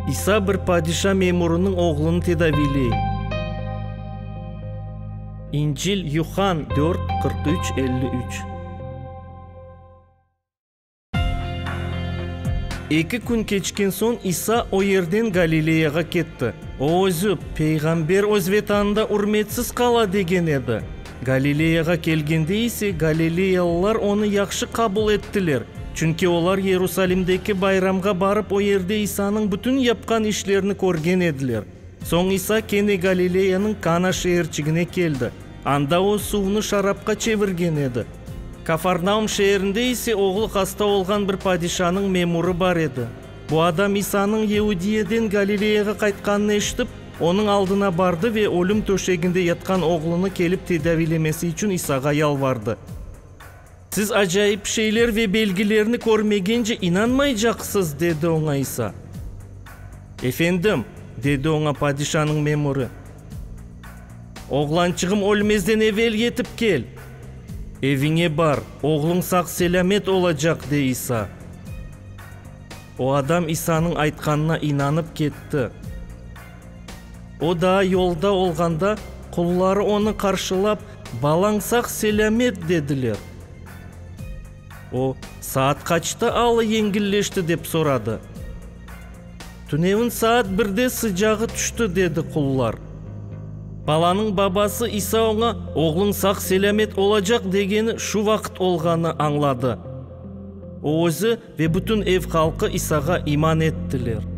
İsa bir padişa memurınıñ oğlunı tedaviyley. İncil, Yuhan, dört, 43, 53. Eki kün keçken soñ İsa o yerden Galileyağa ketti. O özü, Peyğamber öz vetanında ürmetsiz qala, degen edi. Galileyağa kelgende ise galileyalılar onı yahşı qabul ettiler, çünki olar Yerusalimdeki bayramğa barıp o yerde İsanıñ bütün yapqan işlerini körgen ediler. Soñ İsa kene Galileyanıñ Kana şeerçigine keldi. Anda o, suvnı şarapqa çevirgen edi. Kafarnaum şeerinde ise oğlu hasta olğan bir padişanıñ memurı bar edi. Bu adam İsanıñ Yeudiyeden Galileyağa qaytqanını eşitip, onıñ aldına bardı ve ölüm töşeginde yatqan oğlunı kelip tedaviylemesi içün İsağa yalvardı. Siz acayip şeyler ve belgilerni körmegence inanmaycaqsız, dedi oña İsa. Efendim, dedi oña padişanıñ memurı, oğlançığım ölmezden evel yetip kel. Eviñe bar, oğluñ sağ-selâmet olacaq, dey İsa. O adam İsanıñ aytqanına inanıp ketti. O daa yolda olğanda, qulları onı qarşılap, Balañ sağ-selâmet, dediler. O, Saat qaçta alı yengilleşti, dep soradı. Tünevin saat birde sıcağı tüşti, dedi qullar. Balanıñ babası İsa oña, Oğluñ sağ-selâmet olacaq, degeni şu vaqıt olğanı añladı. O özü ve bütün ev halqı İsağa iman ettiler.